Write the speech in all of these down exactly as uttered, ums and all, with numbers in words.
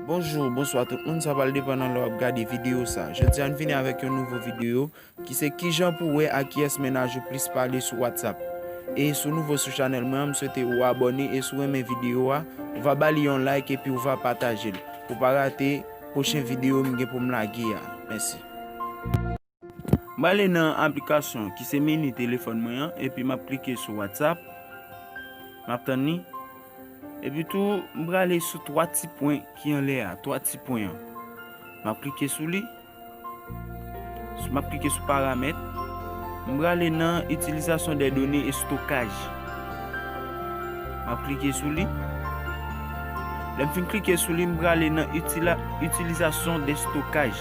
Bonjou, bonswa tout moun, sa pral depann nan lè w ap gade videyo sa. Jodi a n vini avèk yon nouvo videyo ki se kijan pou w wè a kiyès mennaj ou plis pale sou WhatsApp. E si w nouvo sou chanèl mwen an, m swete ou abòne e si w renmen videyo a, ou va ba li yon like epi ou va pataje l pou w pa rate pwochen videyo m gen pou m lage a. Mèsi. M prale nan aplikasyon ki se meni telefòn mwen an, epi m ap klike sou WhatsApp. M ap tann li. Epi tou, m prale sou twa ti pwen ki anlè a, twa ti pwen an. M ap klike sou li. M ap klike sou paramèt. M prale nan itilizasyon dè done estokaj. M ap klike sou li. Lè m fin klike sou li, m prale nan itila-, itilizasyon dè estokaj.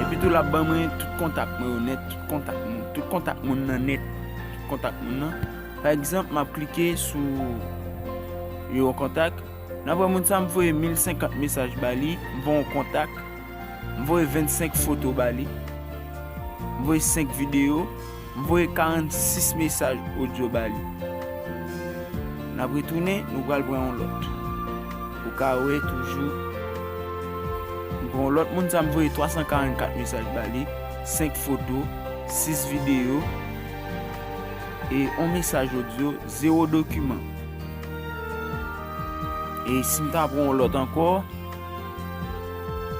Epi tou l ap ban mwen tout kontak mwen yo nèt, tout kontak moun, tout kontak moun nan nèt, tout kontak moun nan. Pa egzanp, m ap klike sou yon kontak. N ap wè moun sa m voye mil senkant mesaj ba li, m voye yon kontak, m voye vennsenk foto ba li, m voye senk videyo, m voye karannsis mesaj odyo ba li. N ap retounen, nou pral pran yon lòt. Ou ka wè toujou. M pran yon lòt moun sa m voye twa san karannkat mesaj ba li, senk foto, sis videyo, e yon mesaj odyo, zewo dokiman. E si m ta pran yon lòt ankò,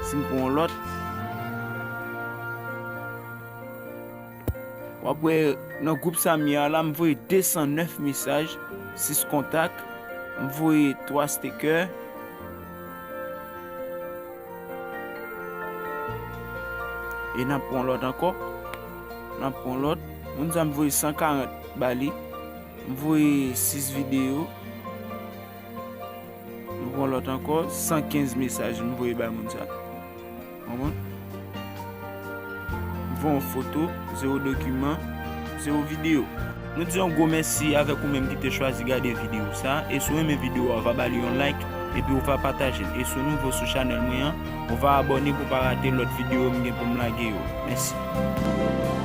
si m pran yon lòt, w ap wè nan gwoup sa m ye a la, m voye de san nèf mesaj, sis kontak, m voye twa stikè. E n ap pran lòt ankò. N ap pran lòt. Moun sa m voye san karant ba li. M voye sis videyo. M pran lòt ankò, san kenz mesaj m voye bay moun sa. Konprann? M voye yon foto, zewo dokiman, zewo videyo. Nou di yon gwo mèsi avèk ou menm ki te chwazi gade videyo sa, e si w renmen videyo a, ou va ba li yon like, epi ou va pataje l. E si w nouvo sou chanèl mwen an, ou va abòne pou w pa rate lòt videyo m gen pou m lage yo. Mèsi.